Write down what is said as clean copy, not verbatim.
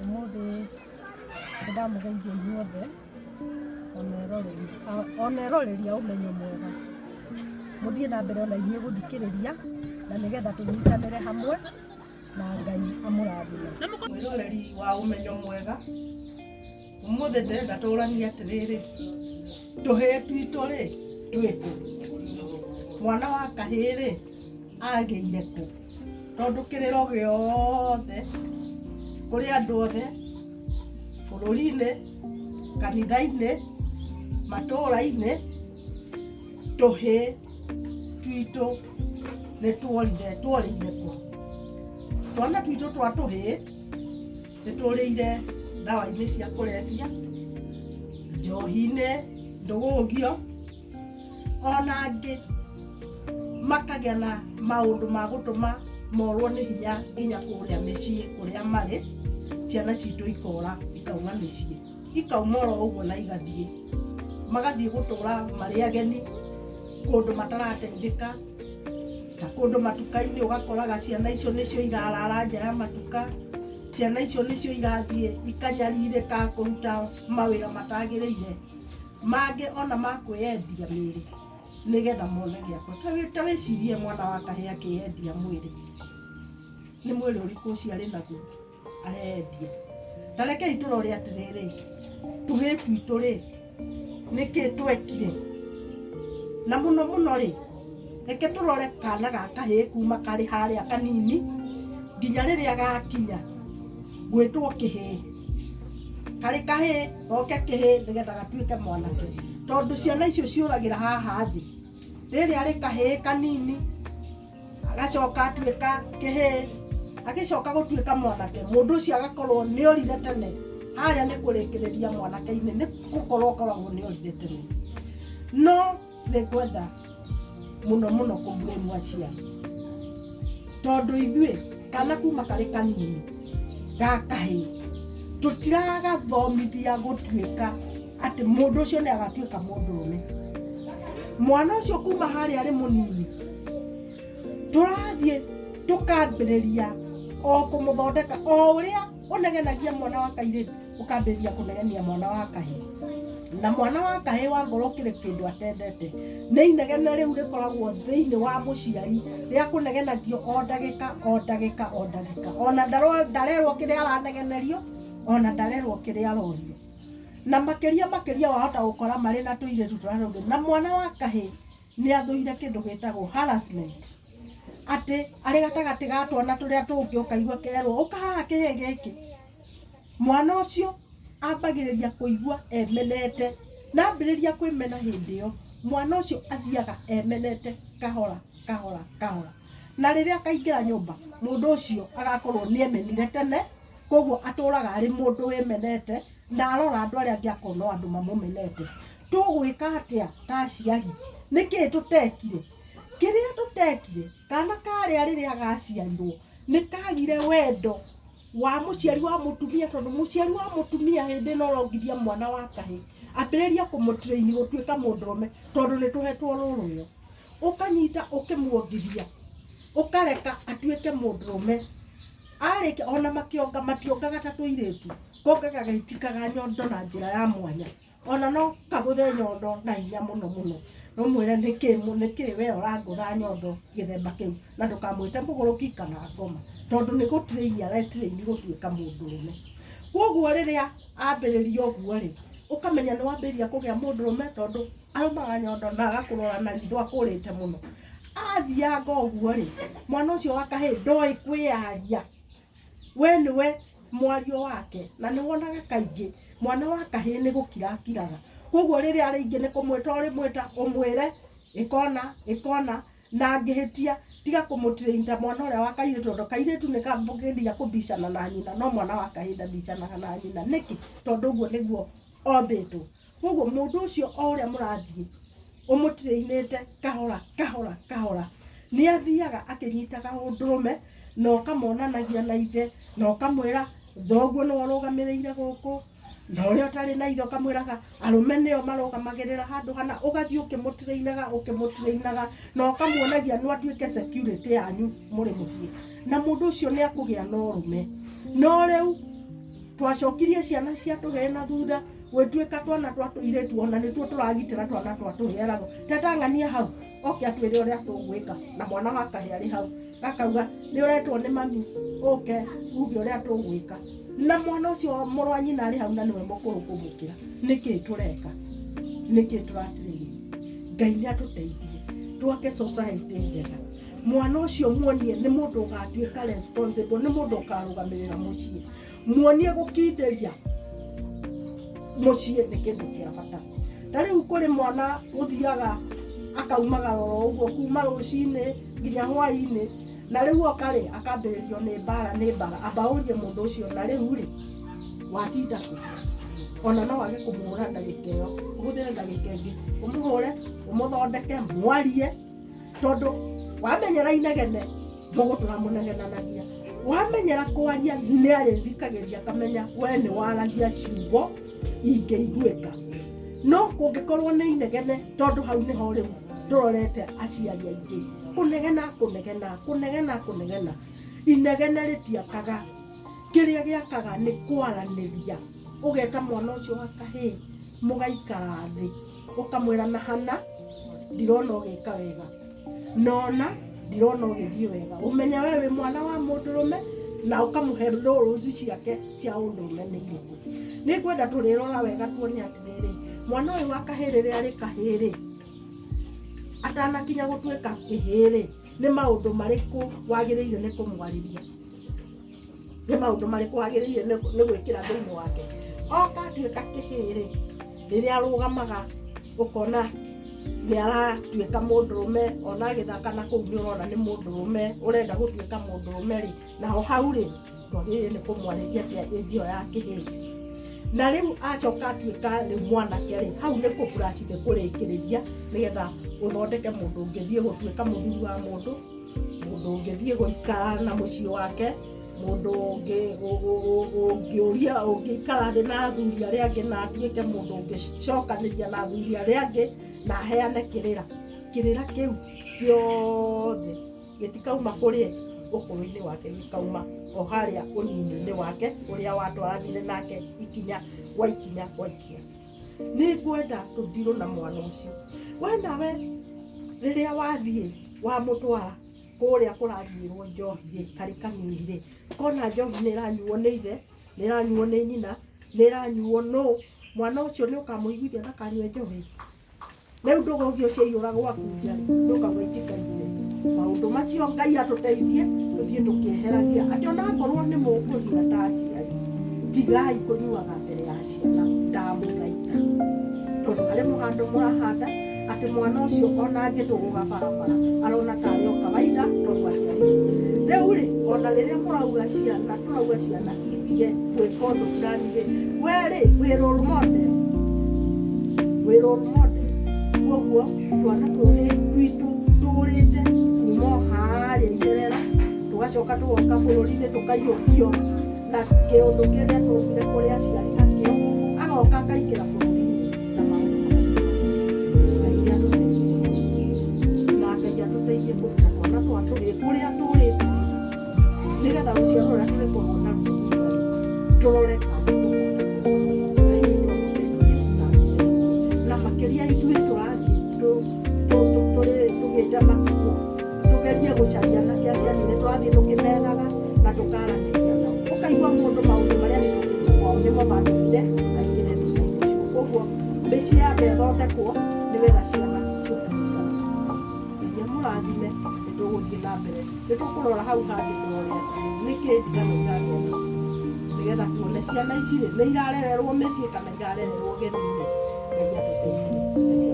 Ũmũthĩ nĩ ndamũgeithia inyuothe ona eroreri a ũmenyo mwega. Mũthiĩ na mbere ona inyuĩ gũthikĩrĩria na nĩgetha tũnyitanĩre hamwe na Ngai amũrathime. Mwĩroreri wa ũmenyo mwega, ũmũthĩ ndĩrenda tũranie atĩrĩrĩ, tũhĩĩ twitũ rĩ, twĩ kũ? Mwana wa kahĩĩ rĩ, agĩire kũ? Tondũ kĩrĩro gĩothe kũrĩ andũ othe bũrũri-inĩ, kanitha-inĩ, matũũra-inĩ, tũhĩĩ twitũ nĩ tuorire, tuorĩire kũ? Twana twitũ twa tũhĩĩ nĩ tũrĩire ndawa-inĩ cia kũrebia, njohi-inĩ, ndũgũgio, ona angĩ makagĩa na maũndũ ma gũtũma morwo nĩ hinya nginya kũrĩa mĩciĩ kũrĩa marĩ, ciana citũ ikora ikauma mĩciĩ, ikauma oro ũguo na igathiĩ, magathiĩ gũtũra marĩ ageni kũndũ matarateithĩka, ta kũndũ matuka-inĩ ũgakoraga ciana icio nĩcio irarara nja ya matuka, ciana icio nĩcio irathiĩ ikanyarirĩka kũruta mawĩra matagĩrĩire. Mangĩ ona ma kwĩyendia mĩĩrĩ nĩgetha mone gĩa kũrĩa. Ta wĩcirie mwana wa kahĩĩ akĩyendia mwĩrĩ, nĩ mwĩrĩ ũrĩkũ ũcio arĩ naguo areyendia? Ta rekei tũrore atĩrĩrĩ, tũhĩĩ twitũ rĩ, nĩkĩ twekire? Na mũno mũno rĩ, reke tũrore kana ga kahĩĩ kuma karĩ harĩa kanini nginya rĩrĩa gakinya gwĩtwo kĩhĩĩ. Karĩ kahĩĩ goke kĩhĩĩ nĩgetha gatuĩke mwanake. Tondũ ciana icio ciũragĩra haha thĩ, rĩrĩa arĩ kahĩĩ kanini agacoka atuĩka kĩhĩĩ, agĩcoka gũtuĩka mwanake, mũndũ ũcio agakorwo nĩ orire tene. Harĩa nĩ kũrĩkĩrĩria mwanake-inĩ nĩ gũkorwo akoragwo nĩ orire tene. No nĩ ngwenda mũno mũno kũ blame aciari tondũ ithuĩ kana kuma karĩ kanini ga kahĩĩ tũtiragathomithia gũtuĩka atĩ mũndũ ũcio nĩ agatuĩka mũndũrũme. Mwana ũcio kuma harĩa arĩ mũnini tũrathiĩ tũkambĩrĩria o kũmũthondeka o ũrĩa ũnegenagia mwana wa kairĩtu ũkambĩrĩria kũnegenia mwana wa kahĩĩ. Na mwana wa kahĩĩ wa ngoro kĩrĩ kĩndũ atendete nĩ inegene rĩu rĩkoragwo thĩinĩ wa mũciari rĩa kũnegenagio o ndagĩka o ndagĩka o ndagĩka, ona ndarerwo kĩrĩa aranegenerio, ona ndarerwo kĩrĩa arorio. Na makĩria makĩria wahota gũkora marĩ na tũirĩtu tũrĩa tũngĩ, na mwana wa kahĩĩ nĩ athũire kĩndũ gĩtagwo harassment, atĩ arĩ gatagatĩ ga twana tũrĩa tũngĩ ũkaigua kerwo ũka haha kĩhĩĩ gĩkĩ. Mwana ũcio ambagĩrĩria kũigua emenete, na ambĩrĩria kwĩmena hĩndĩ ĩyo, mwana ũcio athiaga emenete kahora kahora kahora. Na rĩrĩa akaingĩra nyũmba, mũndũ ũcio agakorwo nĩ emenire tene, koguo atũraga arĩ mũndũ wĩmenete, na arora andũ arĩa angĩ akona o andũ mamũmenete. Tũgwĩka atĩa ta aciari? Nĩkĩ tũtekire? Kĩrĩa tũtekire, kana karĩa rĩrĩa gaciarirwo, nĩ kagire wendo wa mũciari wa mũtumia tondũ mũciari wa mũtumia hĩndĩ ĩno ũrongithia mwana wa kahĩ ambĩrĩria kũmũtrain gũtuĩka mũndũrũme tondũ nĩ tũhetwo rũrũyo ũkanyita ũkĩmuongithia ũkareka atuĩke mũndũrũme arĩkia ona makĩonga mationgaga ta tũirĩtu kongaga gaitikaga nyondo na njĩra ya mwanya Ona no kagũthe nyondo na hinya mũno mũno, na ũmwĩre nĩkĩ nĩkĩ we ũrangũtha nyondo gĩthemba kĩu, na ndũkamwĩte mũgũrũki kana ngoma, tondũ nĩ gũ train are train gũtuĩka mũndũrũme. Koguo rĩrĩa ambĩrĩria ũguo rĩ, ũkamenya nĩ wambĩrĩria kũgĩa mũndũrũme tondũ arũmaga nyondo na agakũrora na ritho akũrĩte mũno. Athianga ũguo rĩ, mwana ũcio wa kahĩĩ ndoĩ kwĩyaria. We nĩwe mwario wake, na nĩ wonaga kaingĩ mwana wa kahĩĩ nĩ gũkira akiraga. Koguo rĩrĩa rĩngĩ nĩ kũmwĩta ũrĩmwĩta ũmwĩre ĩka ũna ĩka ũna, na angĩhĩtia tiga kũmũ train ta mwana ũrĩa wa kairĩtu tondũ kairĩtu nĩ kambagĩrĩria kũbicana na nyina, no mwana wa kahĩĩ ndabicanaga na nyina. Nĩkĩ? Tondũ ũguo nĩguo ombĩtwo. Koguo mũndũ ũcio o ũrĩa mũrathiĩ ũmũtrainĩte kahora kahora kahora, nĩ athiaga akĩnyitaga ũndũrũme na ũkamonanagia na ithe na ũkamwĩra thoguo nĩwe ũrũgamĩrĩire gũkũ, na ũrĩa ũtarĩ na ithe ũkamwĩraga arũme nĩo marũgamagĩrĩra handũ hana, ũgathiĩ ũkĩmũtrainaga ũkĩmũtrainaga na ũkamuonagia no atuĩke security yanyu mũrĩ mũciĩ, na mũndũ ũcio nĩ akũgĩa na ũrũme. No rĩu Twacokirie ciana cia tũhĩĩ na thutha, gwĩtuĩka twana twa tũirĩtu ona nĩtuo tũragitĩra twana twa tũhĩĩ. Eragwo tetang'ania hau oke atwĩre ũrĩa tũgwĩka, na mwana wa kahĩĩ arĩ hau gakauga nĩ ũretwo nĩ mami ũke uge ũrĩa tũgwĩka, na mwana ũcio mũrũ wa nyina arĩ hau na nĩwe mũkũrũ kũmũkĩra. Nĩkĩ tũreka? Nĩkĩ tũratirĩria? Ngai nĩ atũteithie twake society njega. Mwana ũcio muonie nĩ mũndũ ũgatuĩka responsible, nĩ mũndũ ũkarũgamĩrĩra mũciĩ. Muonie gũkindĩria mũciĩ nĩ kĩndũ kĩa bata. Ta rĩu kũrĩ mwana ũthiaga akaumagara oro ũguo kuma rũcinĩ nginya hwainĩ, na rĩu oka rĩ akambĩrĩrio nĩ mbara nĩ mbara. Amba ũrie mũndũ ũcio, na rĩu rĩ watinda kũ? Ona no wage kũmũhũra ndagĩka ĩyo, ũhũthĩre ndagĩka ĩngĩ ũmũhũre, ũmũthondeke, mwarie, tondũ wamenyera inegene mũgũtũra mũnegenanagia. Wamenyera kwaria nĩ arĩthikagĩrĩria akamenya we nĩ waragia ciugo ingĩiguĩka. No kũngĩkorwo nĩ inegene, tondũ hau nĩho rĩu tũrorete aciari aingĩ, kũnegena kũnegena kũnegena kũnegena. Inegene rĩtiakaga. Kĩrĩa gĩakaga nĩ kwaranĩria. Ũgeta mwana ũcio wa kahĩĩ, mũgaikara thĩ, ũkamwĩra na hana ndirona ũgĩka wega, nona ndirona ũgĩthiĩ wega, ũmenye we wĩ mwana wa mũndũrũme, na ũkamũhe roles ciake cia ũndũrũme nĩ irĩkũ. Nĩ ngwenda tũrĩrora wega tuone atĩrĩrĩ, mwana ũyũ wa kahĩĩ rĩrĩa arĩ kahĩĩ rĩ, atanakinya gũtuĩka kĩhĩĩ rĩ, nĩ maũndũ marĩkũ wagĩrĩire nĩ kũmwarĩria, nĩ maũndũ marĩkũ wagĩrĩire nĩ gwĩkĩra thĩinĩ wake. Oka atuĩka kĩhĩĩ rĩ, rĩrĩa arũgamaga ũkona nĩ aratuĩka mũndũrũme, ona agĩthaka na kũu nĩ ũrona nĩ mũndũrũme ũrenda gũtuĩka mũndũrũme rĩ, naho hau rĩ, twagĩrĩire nĩ kũmwarĩria atĩa ĩnji ĩyo ya kĩhĩĩ. Na rĩu acoka atuĩka rĩu mwanake rĩ, hau nĩ kũburaci nĩ kũrĩkĩrĩria, nĩgetha ũthondeke mũndũ ũngĩthiĩ gũtuĩka mũthuri wa mũndũ, mũndũ ũngĩthiĩ gũikara na mũciĩ wake, mũndũ ũngĩũria, ũngĩikara thĩ na athuri arĩa angĩ na atuĩke mũndũ ũngĩcokanĩria na athuri arĩa angĩ na aheane kĩrĩra. Kĩrĩra kĩu gĩothe gĩtikauma kũrĩ ũkũrũ-inĩ wake, gĩkauma o harĩa ũnini-inĩ wake ũrĩa watwaranire nake ikinya gwa ikinya gwa ikinya. Nĩ ngwenda tũndirũ na mwana ũcio. We nawe rĩrĩa wathiĩ wamũtwara kũrĩa kũranyuĩrwo njohi rĩ, karĩ kanini rĩ, kona njohi nĩ ĩranyuo nĩ ithe, nĩ ĩranyuo nĩ nyina, nĩ ĩranyuo nũ, mwana ũcio nĩ ũkamũiguithia ndakanyue njohi? Rĩu ndũgũgio ciaiyũra gwaku nja rĩ, ndũkauga itikaiyũre. Maũndũ macio Ngai atũteithie tũthiĩ tũkĩeheragia atĩ ona akorwo nĩ mũkũnyua ta aciari, tigai kũnyuaga mbere ya ciana, ndamũthaitha. Tondũ harĩ mũhando mũrahanda atĩ mwana ũcio ona angĩtũgũga barabara arona tarĩ o kawaida tondũ aciari. Rĩu rĩ, ona rĩrĩa mũrauga ciana, tũrauga ciana itige gwĩka ũndũ fulani rĩ, we rĩ wĩ role model, wĩ role model. Koguo twana tũrĩ twitũ tũrĩte kuma o harĩa irerera, tũgacoka tũgoka bũrũri-inĩ tũkaiyũkio na kĩũndũ kĩrĩa twaumire kũrĩ aciari nakĩo, agoka akaingĩra bũrũri-inĩ na maũndũ magathiĩ. Ngai nĩ atũteithie na Ngai atũteithie kũruta twana twa tũhĩĩ kũrĩa tũrĩte, nĩgetha rũciaro rũrĩa tũrĩkorwo naruo thutha tũrore kana tũkona. Ngai witũ amũteithie na atũteithie, na makĩria ithuĩ tũrathiĩ tũgĩte matukũ, tũgerie gũcaria anake acio anene, tũrathiĩ tũkĩmethaga na tũkaranĩria nao, ũkaigua mũndũ maũndũ marĩa ahĩtũkĩire kwao nĩmo matũmire aingĩre thĩna-inĩ ũcio. Koguo mĩciĩ yambe ĩthondekwo nĩgetha ciana cihote gũikara. Ngai amũrathime, nĩ tũgũthiĩ na mbere, nĩ tũkũrora hau hangĩ tũrore atĩrĩrĩ, nĩkĩ ndigano iragĩa mĩciĩ, nĩgetha tuone ciana ici rĩ, nĩ irarererwo mĩciĩ kana irarererwo ũgeni-inĩ. Ngai atũteithie. Ngai.